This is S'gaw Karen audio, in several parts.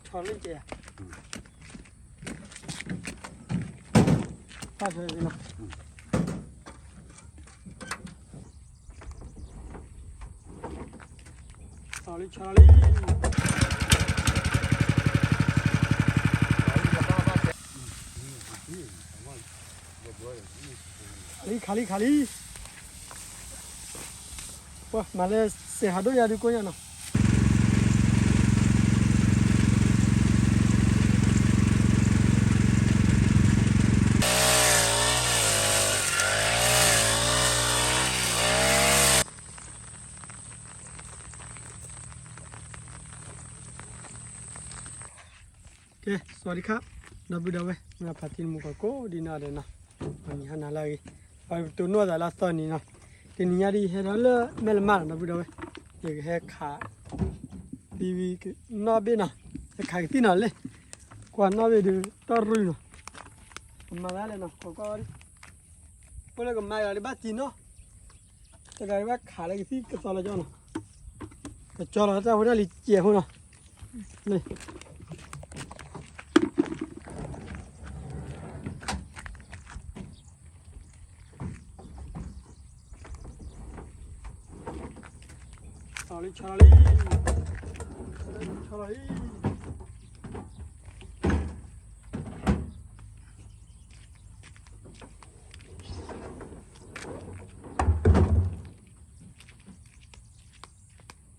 ထီၣ်လၢကဲ, ထီၣ်လၢကဲနီၤ, ထီၣ်လံ ထီၣ်လံ, ခးလံ ခးလံ ခးလံ, ပှၤမၤလၢစဲးဟးဒိၣ်ယၤဒုးကိးညါနီၤ. ကဲ สวัสดีครับ ဒီပုၢ်ဒီဝဲၢ် မ့ၢ်ဖါတံၢ်မူကီၢ်ကိးဒံးနီၢ်ဒဲးနီၤ, ပှၤနံၤဟါနၤလၢအဂ့ၤ, ပှၤပတိၢ်နီၣ်သးလၢအသီနံၤနီၤ, တနံၤညါဒ်ယဟဲထီၣ်လၢမဲၢ်လမၢ်နီၤ ဒီပုၢ်ဒီဝဲၢ်, ယကဟဲခး သံဝံၤနီၣ်ဘ့ၣ်နီၤ, ဟဲခးကသံၣ်နီၤလဲၣ်, ကွၢ်နီၣ်ဘ့ၣ်ဒုး တီၢ်ရုၢ်နီၤ, ကမၤသးလဲၣ်နီၤ ကီၢ်ကီၢ်ဒံး, ဖိလၢကမၤယၤလၢဘၣ်တံၢ်နီၤ, တဂၤဒံးဘၣ်ခးလၢကသံၣ်ကသီလီၤကၠီနီၤ, ကကၠီလီၤတၢ်ဖိတၢ်လံၤစဲးဖိနီၤ,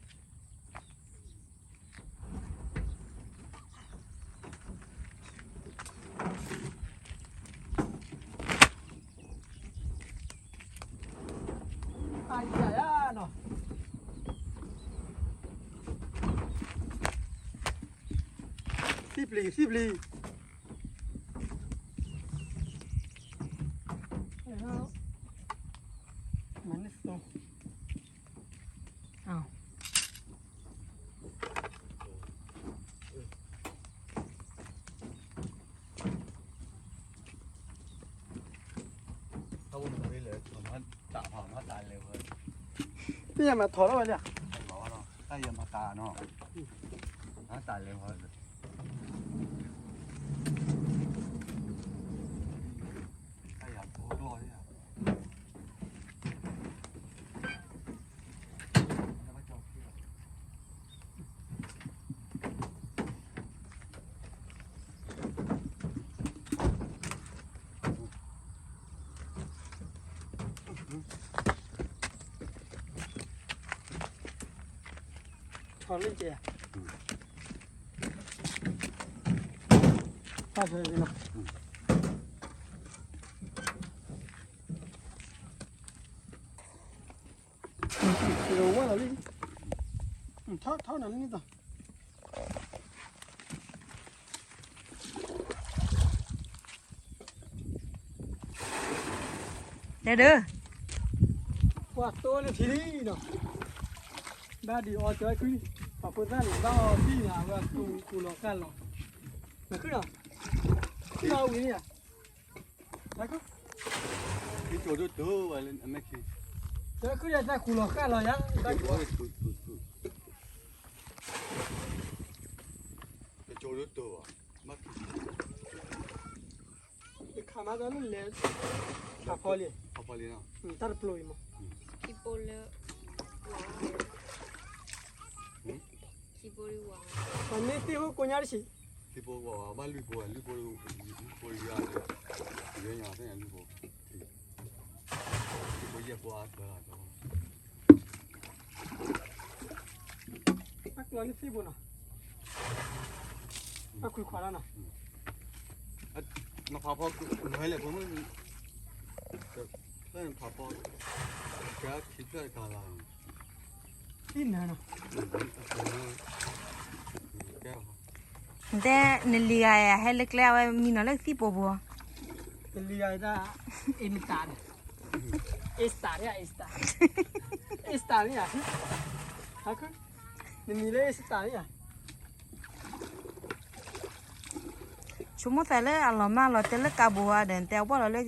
လၢ ဆီလီၤလံ ဆီလီၤလံ ဆီလီၤလံ. သံပျံၤ သံပျံၤ မၤန့ၢ်သိ သ့ၣ်ညါမၤထီၣ်ထီၣ်ဝဲလံ, တၢ်ယဲမၤတၢ်နီၤ, တၢ်ယၤဖိဒိၣ်လံ. ထီၣ်လၢကဲ, ထီၣ်လၢကဲနီၤ. ဝဲလီၤလံ, ထီၣ်ထီၣ်နၤလံန့ၣ်သီ, တဲဒၢ, ပှၤတိၢ်လၢထံလံနီၤ, ဘၣ်ဒုးအီၣ်ကၠီကွံ, ပှၤဖိသၣ်န့ၣ် ဘၣ်အီၣ်သံၣ်လၢအဝဲ ကူလီၤဃၣ်လီၤ, နခုဒီး, ထံလီၤဝံၤန့ၣ်ယါ တခါမးတၢ်လၢလဲၤ, ဖးဖီလံ, ဖးဖီလံ, တၢ်တပျိအံၤမး, ထံပိလၢ, ထံပိလၢဝါ, ပှၤမ့ၢ်သ့ၣ်ဟိၣ်ကိညါတဆံး, ထံပိဝါဝါ ဘၣ်လွံၢ်ပိ, လွံၢ်ပိ, လွံၢ်ပိယါ, ယဲညါသ့ၣ်ညါလွံၢ်ပိ, ထံပိယဲၢ်ပိအါသၢလီၤ. အကျီန့ၣ်သ့ၣ်ဘိနီၤ, အခွံခွါလီၤနီၤ, နဖးဖီ, နဟဲလဲၣ်ဖိမုၣ်, ဖဲနဖးဖီ, ကဲခံဖျၢၣ်တကၤလီၤ, သ့ၣ်နၤနီၤ, နတဲနလံၤဂၤဟဲလၢကျဲအဝဲမံနီၤလၢကသံၣ်ပိာ်ပူၤ, နလံၤဂၤတၢ်, အ့မတၤန့ၣ်, အ့စတၢ်န့ၣ်, အ့စတၢ်, အ့စတၢ်န့ၣ်ယါ, နမံၤလၢအ့စတၢ်န့ၣ်ယါ. ဆိကမိၣ်သးလၢအလီၤမၢ်လီၤတဲလၢကးဘိးဝါဒီး နတဲအဝဲလီၤလၢ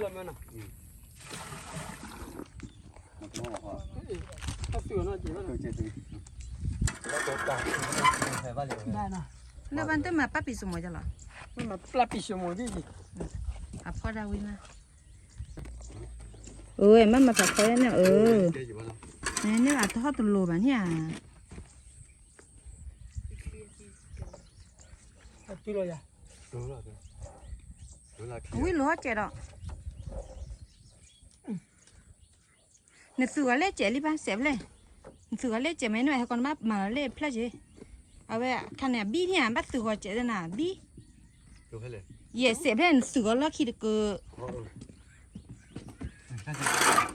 ကသံၣ်ပိာ်ပူၤ, ဘၣ်နီၤ, လၢဘၣ်တမၤပၢ်ပံၤစိမိၤလီၤ, မ့ၢ်မၤပၢ်ပံၤစိမိၤဒ်အံၤ, အဖီဒၣ်ဝံၤမး, အၢ မ့ၢ်မၤဖးဖီန့ၣ် အၢ, န့ၣ်အတဟီၣ်တလိၤဘၣ်န့ၣ်ဧါ, အဝံၤလီၤဟီၣ်ကဲးဒီး နသူၣ်ဂီၤလဲၣ်စဲးလံဘၣ်စဲးဖျဲၣ်, နသူၣ်ဂီၤလဲၣ်စဲးမ့ၢ်န့ၣ် ဟဲကီးနဘၣ်မၤလီၤလဲၣ်ဖျၢၣ်က့ၤ, အဝဲခါန့ၣ်အဘံၣ်န့ၣ် ဘၣ်သူၣ်ဂီၤစဲးသနာ်ဘံၣ်, ယဲစဲးဖျဲၣ်နသူၣ်ဂီၤလီၢ်ခံတက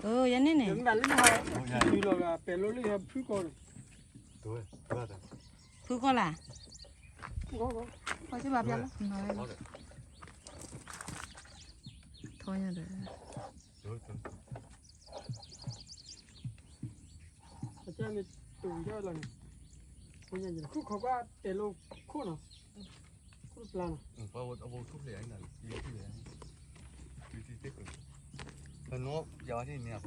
ၢ, ယန့ၣ်န့ၣ်, ဖုကီၢ်လၢ, ဖုကီၢ်လၢ, ထီညါဒီး အကန့ၣ်, ခုခိးကွၢ်တဲလိာ်ခိၣ်နီၤ, ခိၣ်တပျၢ်နီၤ,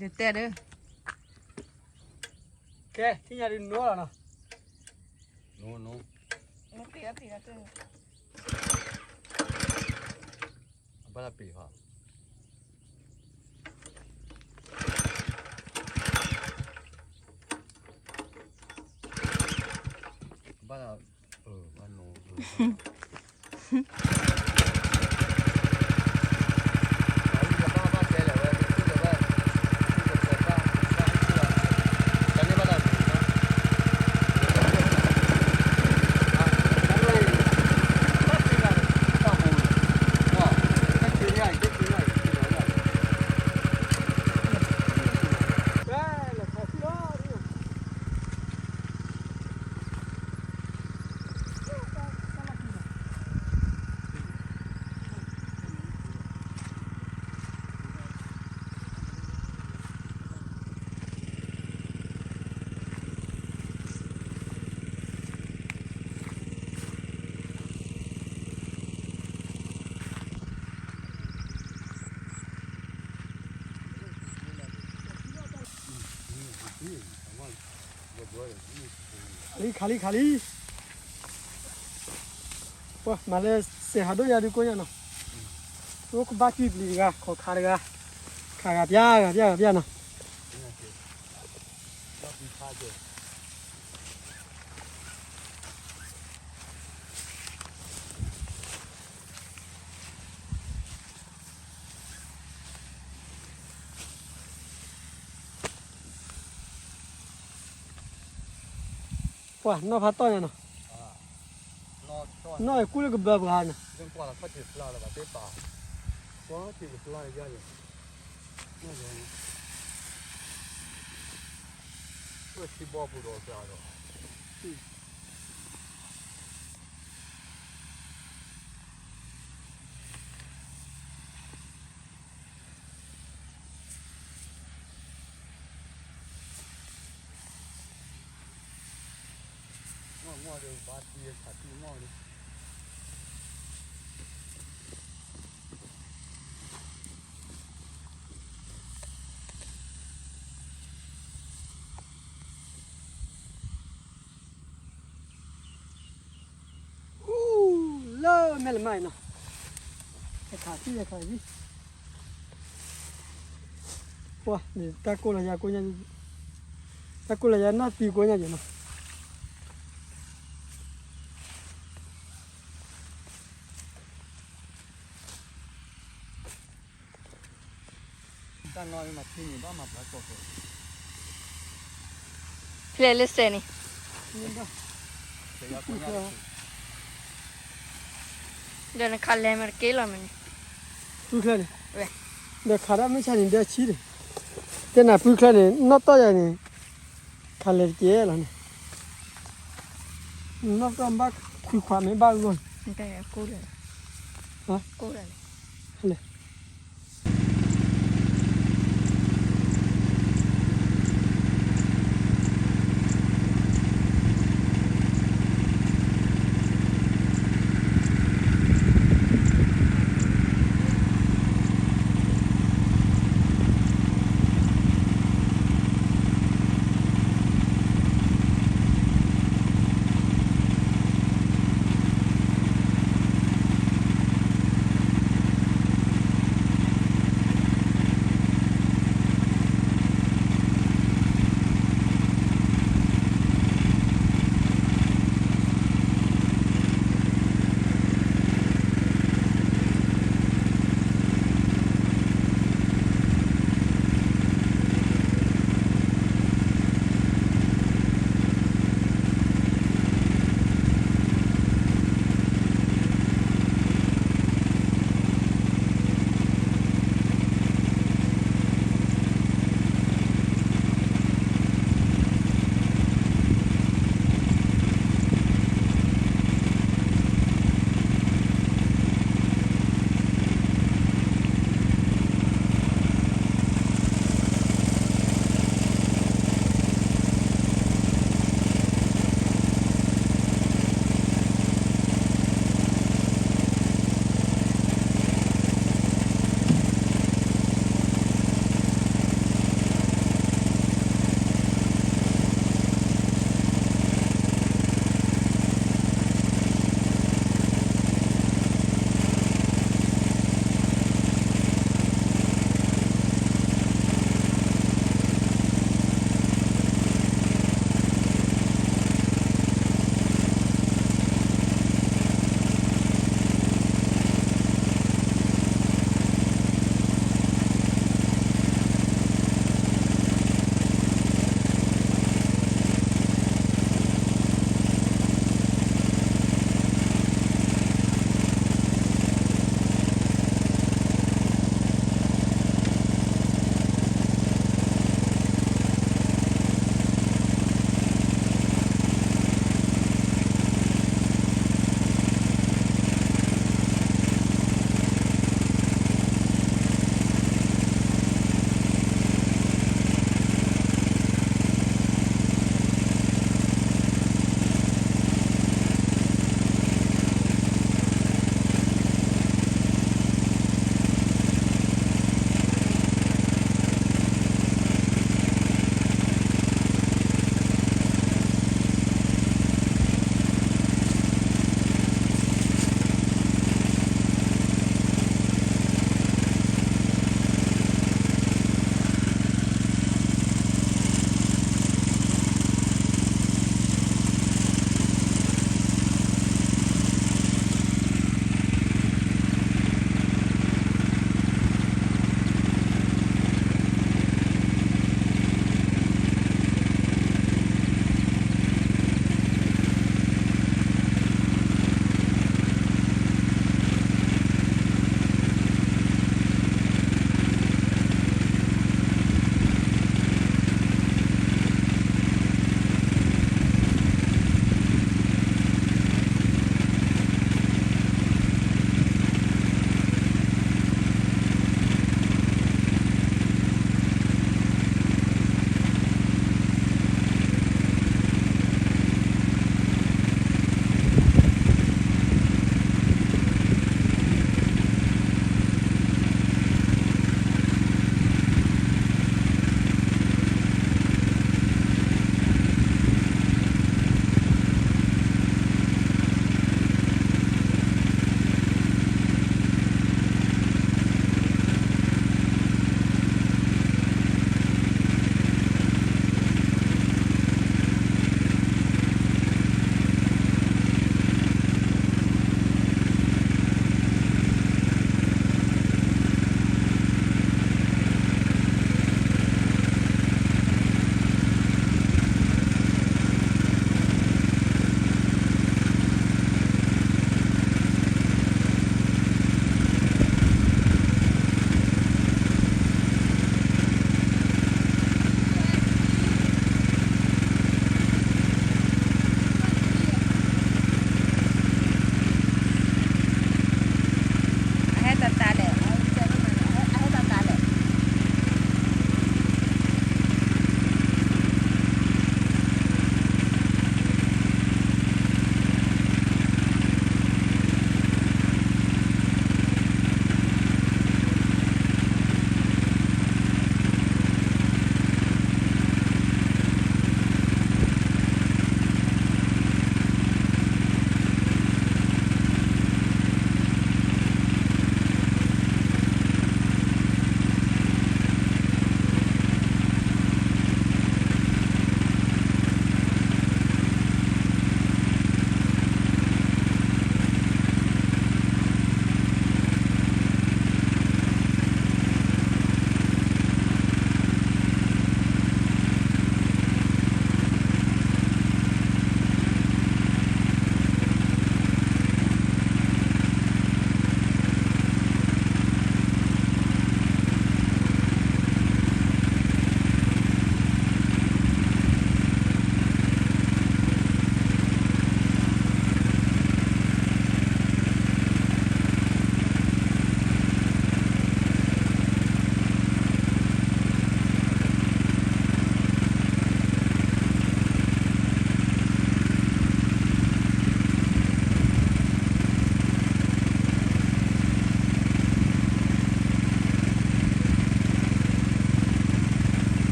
တဲတဲဒီး, ကဲ ထံၣ်ညါဒုးနိလီၤနီၤ, အဘၣ်တၢ်ပ့ၤဟီ, ဘၣ်, ဘၣ်နိ, ခးလံ ခးလံ ခးလံ, ပှၤမၤလၢစဲးဟးဒိၣ်ယၤဒုးကိးညါနီၤ, အိၣ်ကဘၣ်ကွံာ်ပျံၤတဂၤ ခိးခးတဂၤ, ခးဂၤပျၢ် ဂၤပျၢ် ဂၤပျၢ်နီၤ. ပှၤနီၢ်ဖးတီၢ်ညါနီၤ, နီၢ်ကူၣ်လၢကဘၢပှၤနီၤ, ထံဘီပူၤဒီးစးဒီး မီၢ်မီၢ်ဒီးဘါထံခးထံမီၢ်ဒီး လၢမဲာ်လမါအံၤနီၤ, ယခးသံ ယခးသံ, ပှၤန့ၣ် တၢ်ကိၢ်လီၤယၤကိးညါ, တၢ်ကိၢ်လီၤယၤနီၢ်သံကိးညါယဲနီၤ. ဖျဲးလၢစဲးန့ၣ်, ဒီးနခးလဲၤမ့ၢ်တက့ၢ်လီၤမ့ၢ်န့ၣ်, ပုၢ်ချၢန့ၣ်, ဒီးခးဒၣ်မုၢ်ဆါန့ၣ် ဒီဆံဒီး, တဲနၤပုၢ်ချၢန့ၣ် နီၢ်တီၢ်ယၤန့ၣ်, ခးလဲၤတက့ၢ်လီၤန့ၣ်, နီၢ်တီၢ်ဘၣ်ခွံခွးမ့ၢ်ဘၣ်ဂီၢ်, လဲၣ်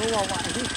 ဝဲဝဲဝဲ တ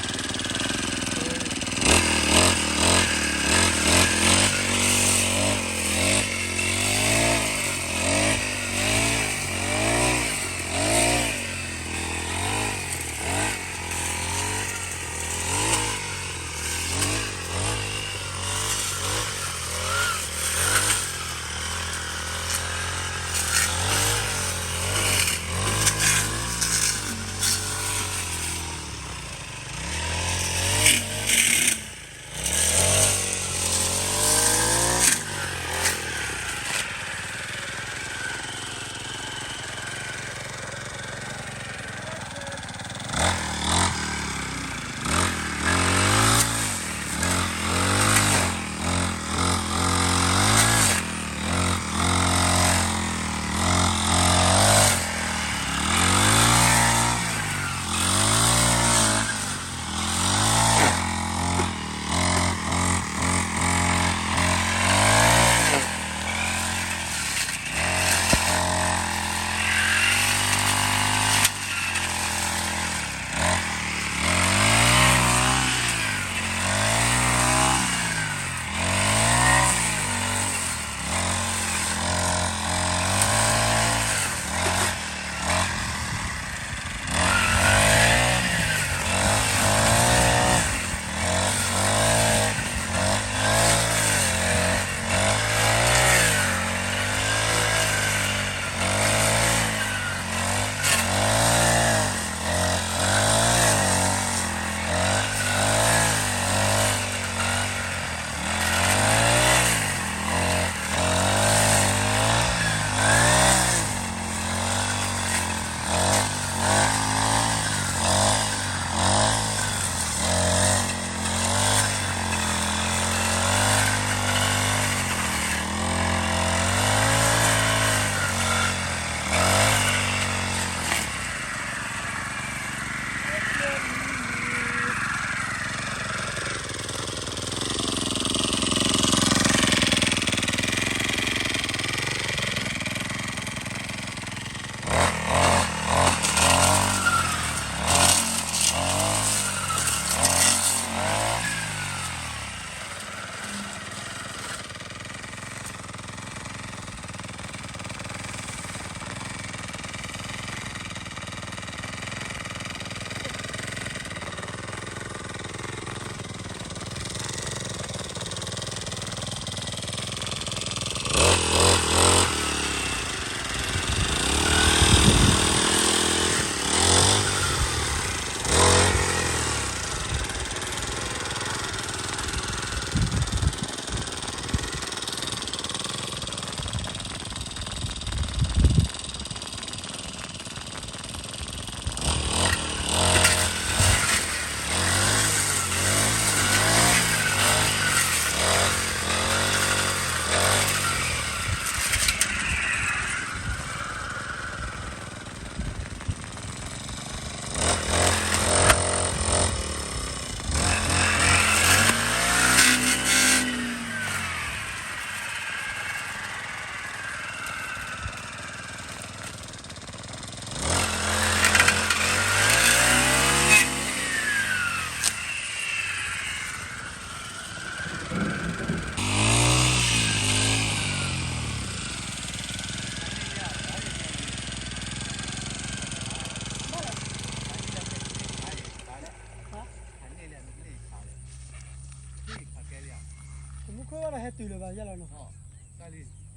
မူခိၣ်ဘၣ်ဒီးဟဲတုၤလၢၤဘၣ်ယဲလီၤနီၤ,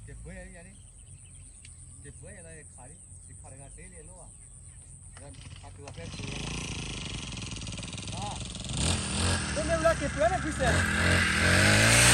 တၢ်လံ, တပှဲၤယၤလံ, တပှဲၤယၤလီၤ ယခးလံ, ယခးတဂၤသ့လံအလိၣ်ဘၣ်, ဒီးခးတုၤအီၤဖဲတုၤလီၤ, တမ့ၢ်ဝဲလၢက့ၤပှဲၤန့ၣ်ဖုစဲး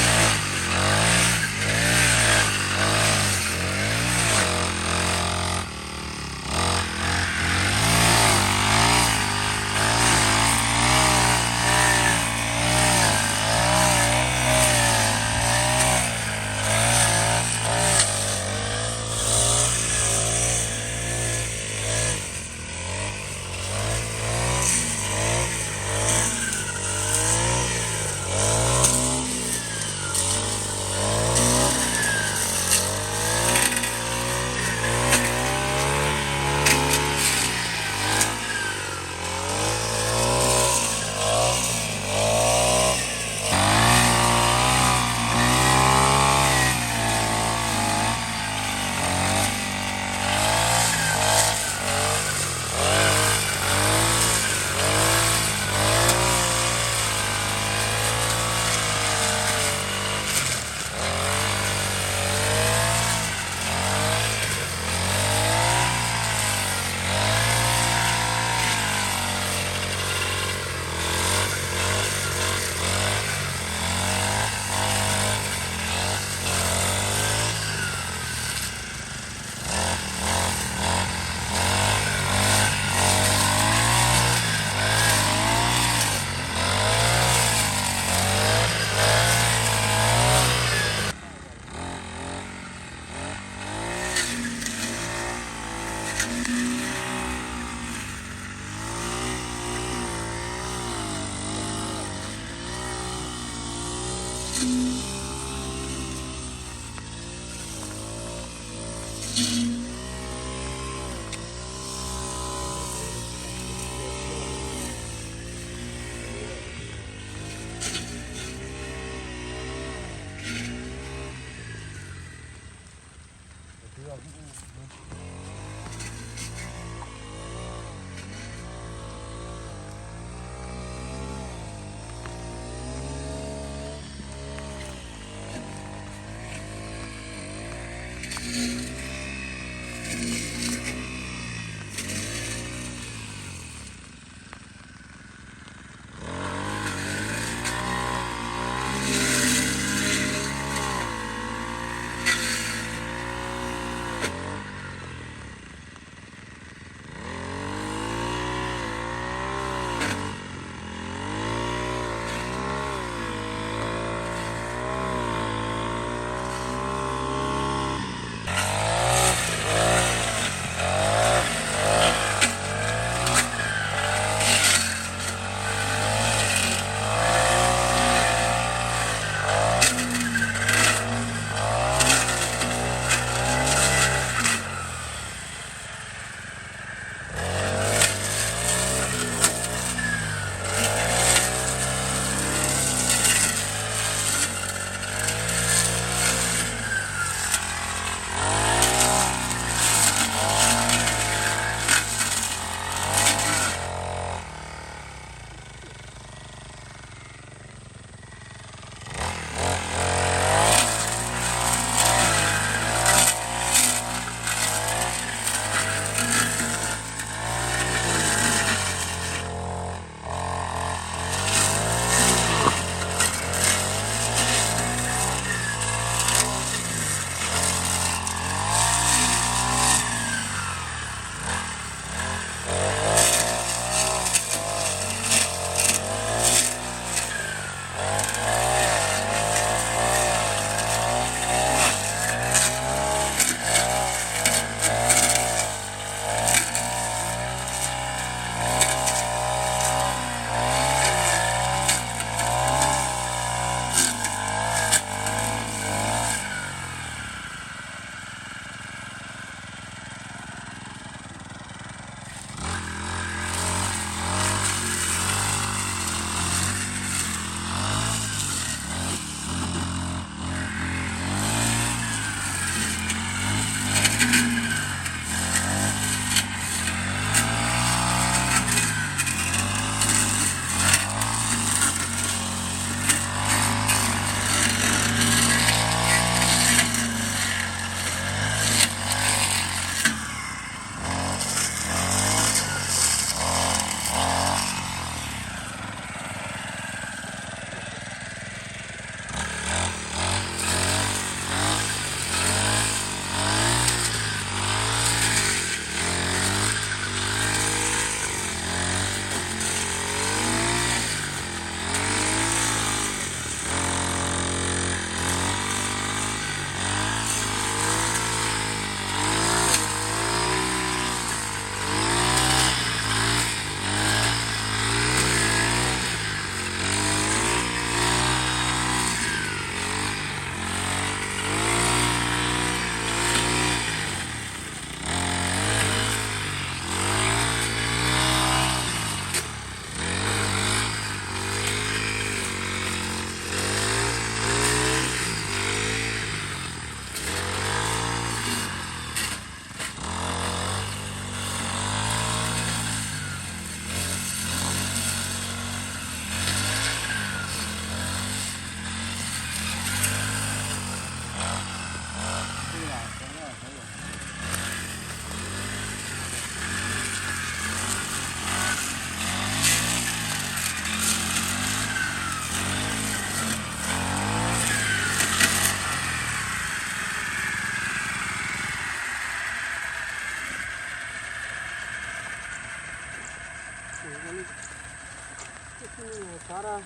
Tara,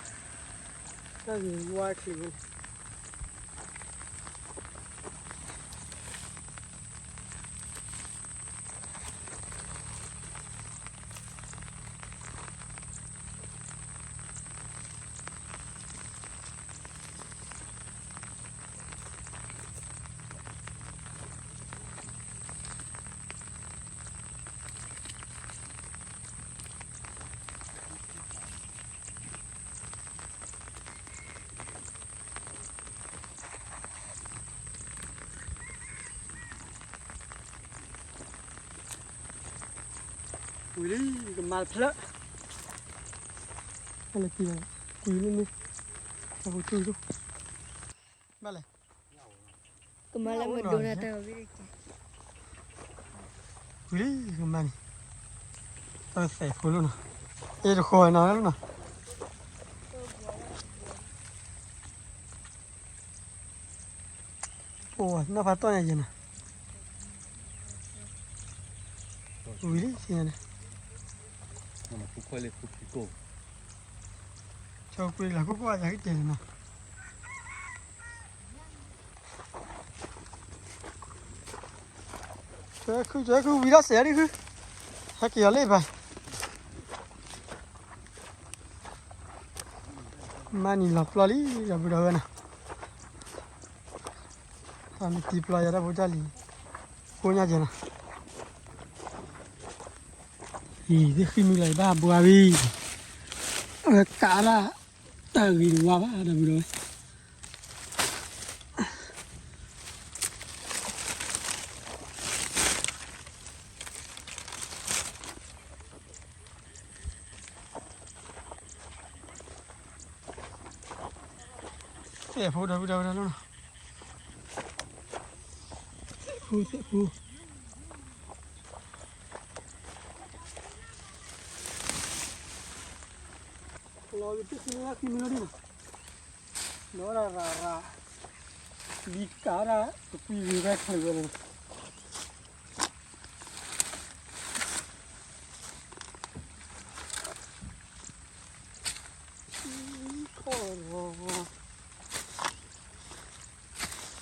tara gwa chli. ဝံၤလံ ကမၤတဖျၢၣ်, ဘၣ်လဲၤက့ၤ, ကွံာ်လၢန့ၣ်, အပူၤတူၢ်တူၢ်, ဘၣ်လဲၤ, ကမၤလၢမဒိနၤတၢ်, ဝံၤလံ ကမၤန့ၣ်, တၢ်သဲးဖိလီၤနီၤ, အဲတဃီနီၤလီၤနီၤ အိၣ်နီၢ်ဖးတီၢ်ညါယဲၢ်နီၤ, ဝံၤလံန့ၣ်, ဆိကွ့လၢခိခိၣ်, ဆိကွ့လၢခိခိၣ်အယၤကတဲာ်နီၤ, ကခုကခုဝံၤဒီးစဲးဒ်ခု, ဟဲက့ၤအီၤလၢဘၣ် မၤနံၤလီၤပျီလံ ဒီပုၢ်ဒီဝဲၢ်နီၤ, တၢ်မ့ၢ်တံၤပျီယၤတၢ်ဖိတၢ်လံၤ, ဖိညါကဲနီၤ, အံၤ သ့ၣ်ဃံမုၢ်လီၤ ယဘၣ်ဘှါဝံၤ, အဝဲကးဒၣ် တၢ်ဂ့ၤတဝါဘၣ် ဒီပုၢ်ဒီဝဲၢ် သဲးဖိဒီ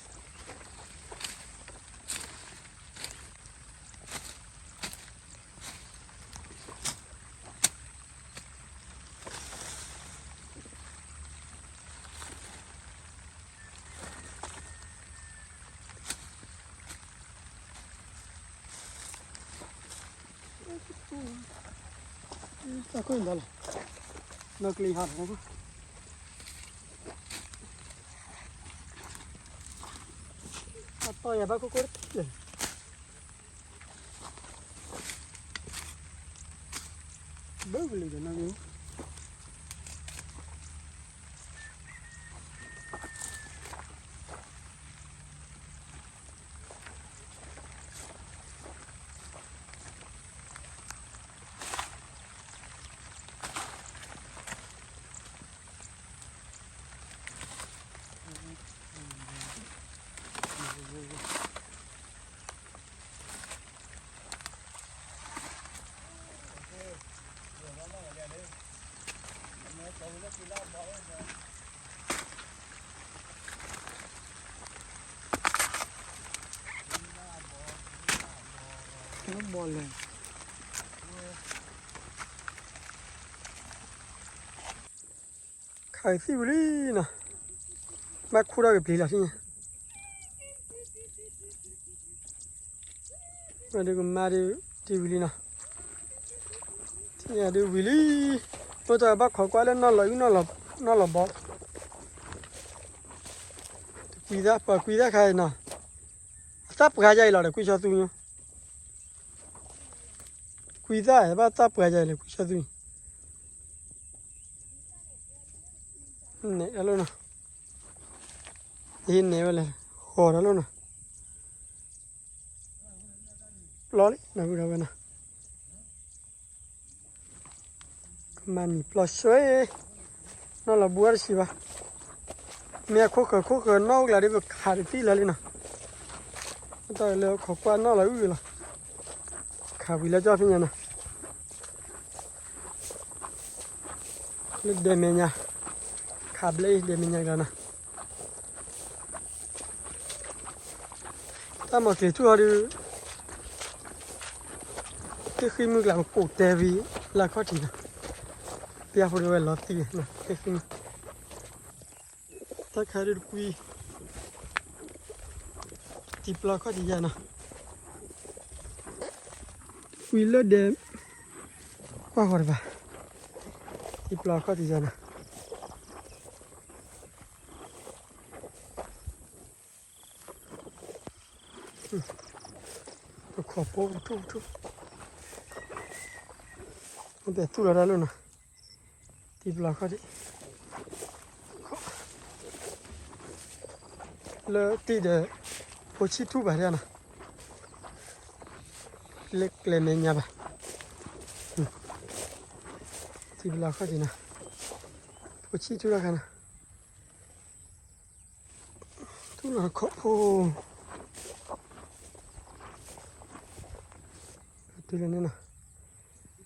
ပုၢ်ဒီဝဲၢ်လီၤ, သဲးဖိ သဲးဖိ, လီၤကတၢၢ်လၢဃံမုၢ်လီၤဒ်နီၤ, လီၤဒၣ်ရၤရၤ, လံကးဒၣ် ကကွံဂ့ၤဝဲချုးဝဲလီၤ, ခီၣ်လီၤ တၢ်ခိၣ်လီၤလီၤ, နီၢ်ကျ့ဟးထီၣ်, တၢ်တီၢ်ယၤဘၣ်ခိၣ်ခိၣ်တက့ၢ်, ဘၣ်ကလံၤဒီးနီၢ်ကျ့ ဘီလဲၣ် ခးကသံၣ်ဝံၤလံနီၤ, ဘၣ်ခူၣ်ထီၣ်က့ၤပျံၤလီၤထံၣ်ညါ, ဒုးကမါဒုးတံၢ်ဝံၤလံနီၤ, ထံၣ်ညါဒုးဝံၤလံ, အိၣ်တၢ်ဘၣ်ခိးကွၢ်လၢနီၢ်လီၤအုၣ်နီၢ်လီၤဘီ, တကွံသၣ် ပှၤကွံသၣ်ခါအံၤနီၤ, အသၣ်ပှၢ်ယါအံၤလီၤဒီးကွံဆီသူညါ ကွံသၣ်ဘၣ်သၣ်ပှၢ်ယါအံၤလီၤ ကွံဆီသူအံၤ, နဲၣ်တၢ်လီၤနီၤ, ယဟ့ၣ်နဲၣ်ဝဲလဲၣ်, ဃီၤတၢ်လီၤနီၤ, ပျီလံ ဒီပုၢ်ဒီဝဲၢ်နီၤ, ကမၤနံၤပျီဆွဲ, နီၢ်လီၤဘှါတဆံးဘၣ်, မ့ၢ်အခိၣ်ဃၢၤခိၣ်ဃၢၤနီၢ်အိၣ်ကျါဒီး ပကခးတသံၣ်လၢာ်လံနီၤ, တၢ်လၢခိးကွၢ်နီၢ်လီၤအုၣ်လီၤ, ခးဝံၤလၢကၠီၣ်ဖဲညါနီၤ လၢဒဲမဲာ်ညါ, ခးဘျဲၣ်အံၤ ဒဲမဲာ်ညါကျါနီၤ, တၢ်မၤကျဲၤထူၣ်ဟီဒီး, သ့ၣ်ဃံမုၢ်ကျါပကိးတဲဝံၤ လၢခီၣ်ထံးနီၤ, ပျၢ်ဖိဒၣ်ဝဲလီၤသံနီၤ သ့ၣ်ဃံမုၢ်, တၢ်ခါဒုးတကွံ တံၤပျီခီၣ်ထံးယါနီၤ, ကွံလၢဒဲ, ကွၢ်ဃီတဘၣ်, တံၤပျီခီၣ်ထံးယါနီၤ, ပခိးဖိပထူၣ်ပထူၣ်, ပသူၣ်လီၤတၢ်လီၢ်နီၤ, တံၤပျီခီၣ်ထံး, လၢတံၤဒီး ဖိဆံၣ်ထူၣ်ဘၣ်ဒၣ်နီၤ, လၢကျဲမဲာ်ညါဘၣ်, တံၤပျီခီၣ်ထံးနီၤ, ဖိဆံၣ်ထူၣ်တၢ်ခါနီၤ, ထူၣ်လီၤခီၣ်ဖိ တုၤလၢန့ၣ်နီၤ,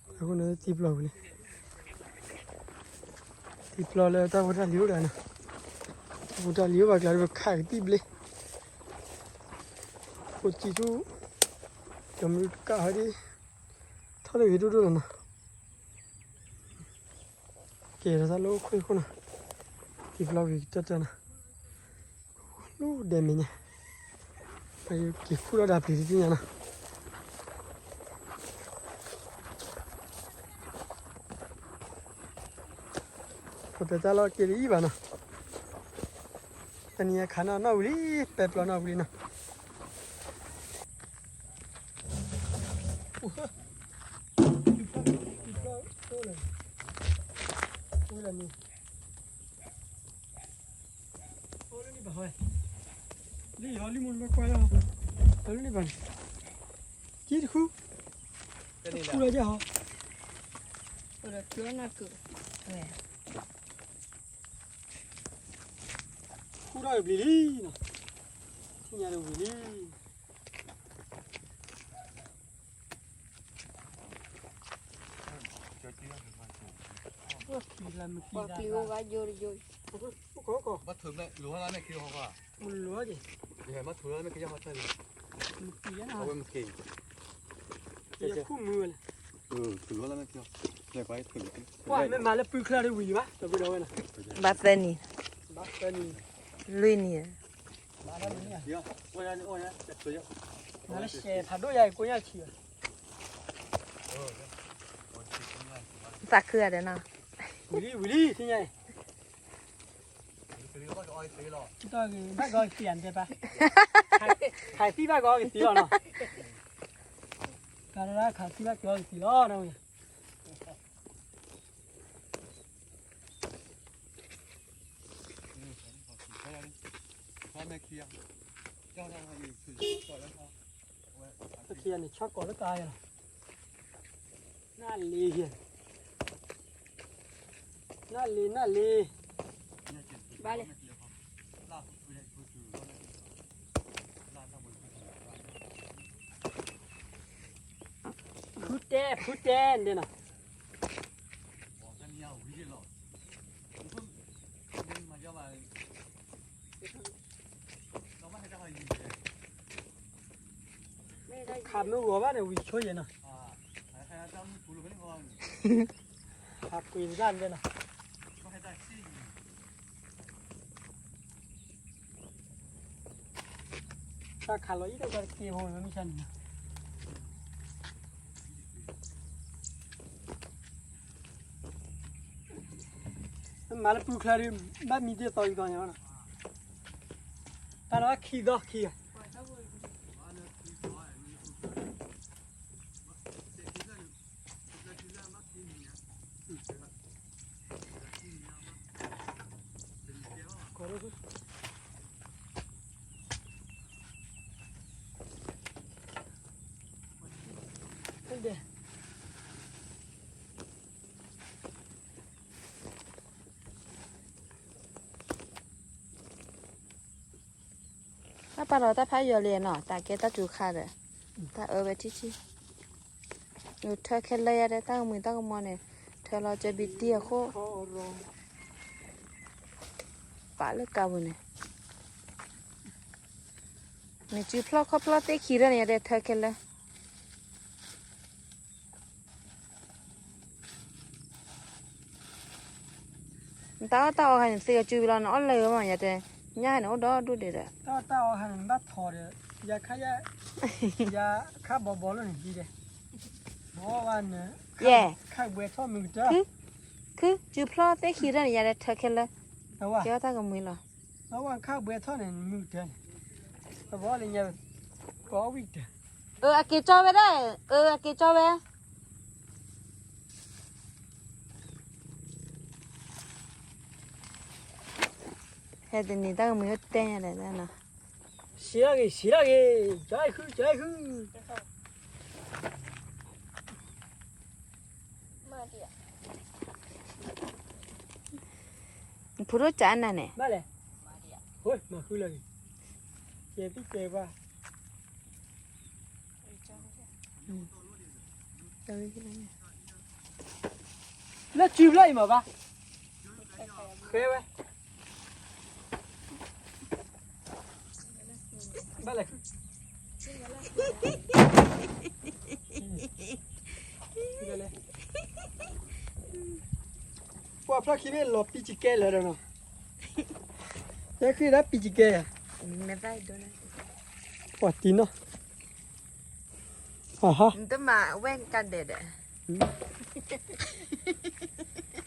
အဃိန့ၣ်တံၤပျီဝံၤလံ, တံၤပျီလၢတၢ်ဖိတၢ်လံၤအိၣ်ဒၣ်နီၤ, တၢ်ဖိတၢ်လံၤအိၣ်ဘၣ်ကျါဒီး ပခးကသံၣ်ဘျ့, ဖိဆံၣ်ထူၣ်, ကမုၢ်ကၣ်ဟီဒ်, ထီၣ်တဂ့ၤဒိၣ်ဒိၣ်လီၤနီၤ. ကဲထီၣ်တၢ်လၢအိၣ်ခိၣ်ခိၣ်နီၤ, တံၤပျီဝံၤကတၢၢ်တၢၢ်နီၤ, လူၤဒဲးမဲာ်ညါ, က့ၤခူၣ်ထီၣ်ဒၣ်ပျံၤတသ့ၣ်ညါနီၤ, ပတဲတၢ်လီၢ်က့ၤတအံၤဘၣ်နီၤ, တနံၤအံၤခးနီၣ်နီၣ်ဝံၤလံ, ပဲပျီနီၣ်ဝံၤလံနီၤ. လံဟီလံမ့ၢ်ကွၢ်ယါ, လံဘၣ်န့ၣ်, ကံတခူ, တခူလၢယါဟီ, ခူထီၣ်ဝံၤလံနီၤ, ထံၣ်ညါတဝံၤလံ. ပှၤပျံၤအိၣ်ဘၣ်ယိယိ, ဘၣ်ထုးမ့ၢ်လိၤဟီလၢမ့ၢ်ခံဟီကွၢ်, မ့ၢ်လိၤဟီ, မ့ၢ်ထုးလၢမ့ၢ်ခံဟီကွၢ်, မ့ၢ်က့ၤ, ယခူၣ်မုာ်ဝဲလဲၣ်, ပှၤမ့ၢ်မၤလၢပုၢ်ချၢဒ်ဝံၤဘၣ်, တဘျီဝဲလီၤ, ဘၣ်သၢနံၤ, ဘၣ်သၢနံၤ, လွံၢ်နံၤ, မၤလၢရှဲဖးဒိၣ်ယါအံၤကိးညါဆံးဘၣ်, သးခုဂၤဒီးနီၤ, ဝံၤလံဝံၤလံ ထံၣ်ညါအံၤ ဘၣ်ကီကသံၣ်ဘၣ်ကီကသံၣ်လီၤနီၤ, ခးသံၣ်ဘၣ်ကီကသံၣ်လီၤနီၤ, ပခံဂၤန့ၣ် ဆီၣ်ကိးလၢတၢ်ယါလီၤ, နၢ်လ့, နၢ်လ့, နၢ်လ့, ဘၣ်လဲၣ်, ဖုတဲ ဖုတဲန့ၣ်နီၤ, ခးမ့ၢ်ဂီၤဘၣ်န့ၣ် ဝံၤဆိယဲၢ်နီၤ, ဟးကွံာ်တၢ်န့ၣ်နီၤ, တၢ်ခးလီၤအံၤတၢ်ကဲတက့ၢ်ဖိမ့ၢ်ဆါန့ၣ်နီၤ, မၤလၢပုၢ်ချၢဒီး ဘၣ်မံဒ်သိးအံၤသိးညါနီၤ, တၢ်လီၤခံသီခံဂၤ တၢ်ပာ်လီၤတၢ်ဖးယိာ်လံနီၤ, တၢ်ကဲတၢ်တူၤခါဒီး တၢ်အၢဝဲထံထံ, ထၢခဲလၢာ်ယါဒီး တၢ်ကမှံၤတၢ်ကမီၤန့ၣ် ထၢလီၤကၢဘံတံၢ်အဃိ ပာ်လၢကးပူၤန့ၣ်, နစုဖျီၣ်ခီၣ်ဖျီၣ်သ့ၣ်ခံထၢၣ်န့ၣ် ယတဲထၢခဲလၢာ် နတၢ်အီၣ်တၢ်အီခါန့ၣ် သ့ကစုဝံၤလီၤ နအီၣ်လၢဂ့ၤမး ယတဲ, ညၣ်န့ၣ်အိၣ်ဒီဒူၣ်ဒံးဒီး, တၢ်အီၣ်တၢ်အီခါန့ၣ် နဘၣ်ထီၣ်ဒီး, ယၤခါယၤ, ယၤခါဘီဘီလီၤန့ၣ်ဒ်ဒီး, ဘီဝဲန့ၣ်, ယဲ, ခါဘှဲထီၣ်မုၢ်ကတၢၢ်, ခု, ခု, စုဖျီၣ်သ့ၣ်ခံထၢၣ်န့ၣ် ယၤဒီးထၢခဲလၢာ်, ကဲအီၣ်တၢ်ကမှံၤလီၤ, ဘီဝဲခါဘှဲထီၣ်န့ၣ် မုၢ်ကတၢၢ်န့ၣ်, ဘီလၢညါ, ကီဝံၣ်ကတၢၢ်, အက့ၤကၠီဝဲဒၣ်, အက့ၤကၠီဝဲ တနံၤတၢ်ကမုာ်တဲညါဒီးနီၤ, ဆံးထီၣ်ဂ့ၤ ဆံးထီၣ်ဂ့ၤ, ကၠီဃု ကၠီဃု, ဖုရိၣ်ကၠးနၤန့ၣ်, ဘၣ်လဲၣ်, မၤဃုလၢၤဂ့ၤ, ကဲသံကဲပှၤ လၢစုဖျၢၣ်အံၤမးဘၣ်, ဃဲဝဲ, ဘၣ်လဲၣ်, ပှၤဖျီၣ်ခံမ့ၢ်လီၤပံကကဲလၢာ်ဒီးနီၤ, ယဲဃ့ဒၣ်ပံကကဲယၤ, ပှၤတံနီၤ နတမၤဝဲၢ်ကဒဲးဒီး,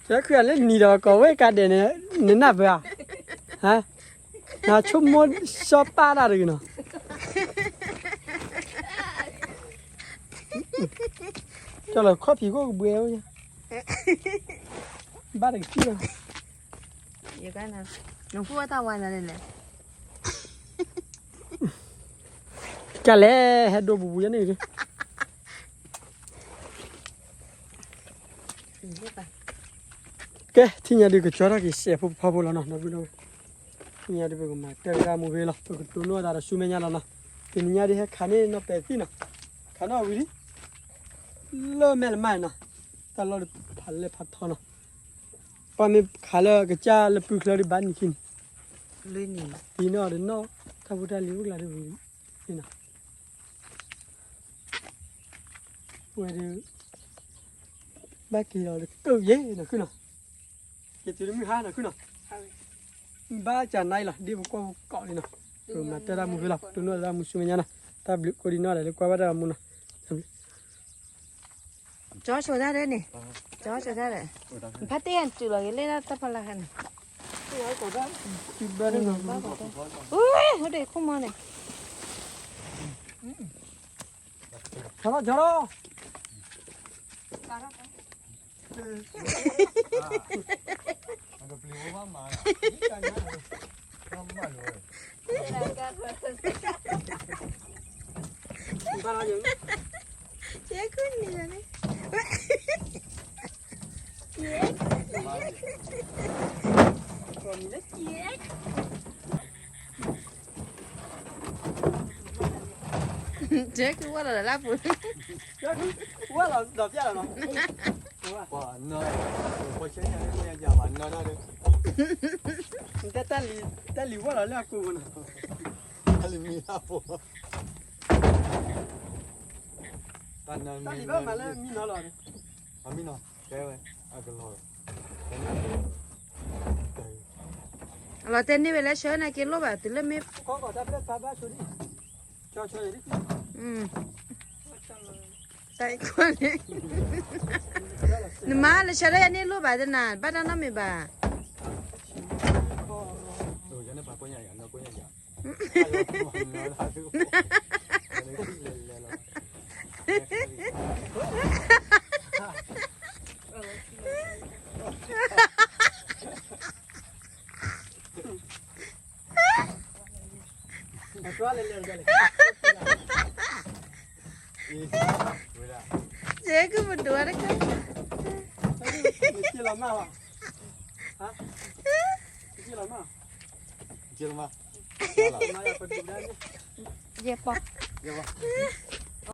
ယဲဃ့လၢနံၤဒီးကီးဝဲၢ်ကဒဲးန့ၣ် နနၢ်ပၢၢ်ဧါ, နဆိကမိၣ်စီၤပၢ်တၢ်တဂ့ၤနီၤ, ကၠီလီၤခီၣ်ဖံးခိၣ်ကဘှဲဝဲ, ဘၣ်တကထံၣ်လီၤ, နဃုဝဲတၢ်ဝါနၤလဲၣ်လဲၣ် ကလဲၤဟဲဒိဘူးဘူးယၤန့ၣ်, ကဲ ထံၣ်ညါဒုးကကၠီထီၣ်က့ၤစဲးဖိဖီဖိလီၤနီၤ, ဒီပုၢ်ဒီဝဲၢ်, ထံၣ်ညါဒုးပကမၤတၢ်ကဒါမူဂ့ၤလီၤ, ပကတိၢ်နီၣ်သးဒီးဆူမဲာ်ညါလီၤနီၤ, တနံၤညါဒုးဟဲခးန့ၢ်နီၢ်ပဲာ်သံနီၤ, ခးနီၢ်ဝံၤလံ, လၢမဲာ်လမၢ်နီၤ, တၢ်လီၢ်ဒုးဖးလဲၢ်ဖးထီနီၤ, ပှၤမ့ၢ်ခးလၢကစၢ်လၢပုၢ်ချၢဒုးဘၣ်နံၤခံန့ၣ်, တံနီၤဒီးနီၢ်, တၢ်ဖိတၢ်လံၤအိၣ်ကျါဒုးဝံၤလံနီၤ ဝဲဒၣ် ဘၣ်က့ၤလီၤတကၢၢ်ယဲနီၤခုနီၤ, က့ၤတုၤလၢမုၢ်ဟါနီၤခုနီၤ, ဘၣ်ကၢ်နါအံၤလီၤ ဒ်ပကွၢ်ပကိးလံနီၤ, ပမၤတၢ်တၢ်မူဖဲလီၤ ပတိၢ်နီၣ်တၢ်မူဆူမဲာ်ညါနီၤ, တၢ်ဘျုးကိးဒံနီၢ်ဒဲးလၢကွၢ်ဘၣ်တၢ်မူနီၤ, ကၠီဆိတၢ်ဒ်န့ၣ်, ကၠီဆိတၢ်ဒ်, ဖါတ့ၢ်အတုၤလီၤက့ၤလၢတၢ်ဖီလာ်ခါန့ၣ်, အိၣ်ဒံးခိၣ်မီန့ၣ် ကၠီထီၣ်ကၠီထီၣ်, ကဲခုနံၤန့ၣ်, ကဲ ကဲ ကဝဲလီၤလၢပူၤ, ကဲ ကဝဲလီၤဒီးပျၢ်လီၤနီၤ, ပှၤနီၤ, ပှၤဆဲညါလၢပှၤညါယၤဘၣ်နီၤတၢ်ဒီး, တၢ်လံၤဝဲလီၤလၢအပူၤနီၤ, တၢ်လံၤမံၤလၢအပူၤ, တၢ်လံၤဘၣ်မၤလၢမံနီၤလီၤ, အမံနီၤ, ကဲဝဲ, အကလီၤ လီၤတဲာ်န့ၢ်ဝဲလၢဆၢနၤက့ၤလိၣ်ဘၣ် တုၤလၢမ့ၢ် တၢ်အံၤကွၢ်န့ၣ်, နမါလၢဆၢလၢယၤန့ၣ်လိၣ်ဘၣ်တနၤ ဘၣ်တၢ်နီတမံၤဘၣ်. ယဲကပဒိးတခါ, ယဲပီ, ယဲပီ,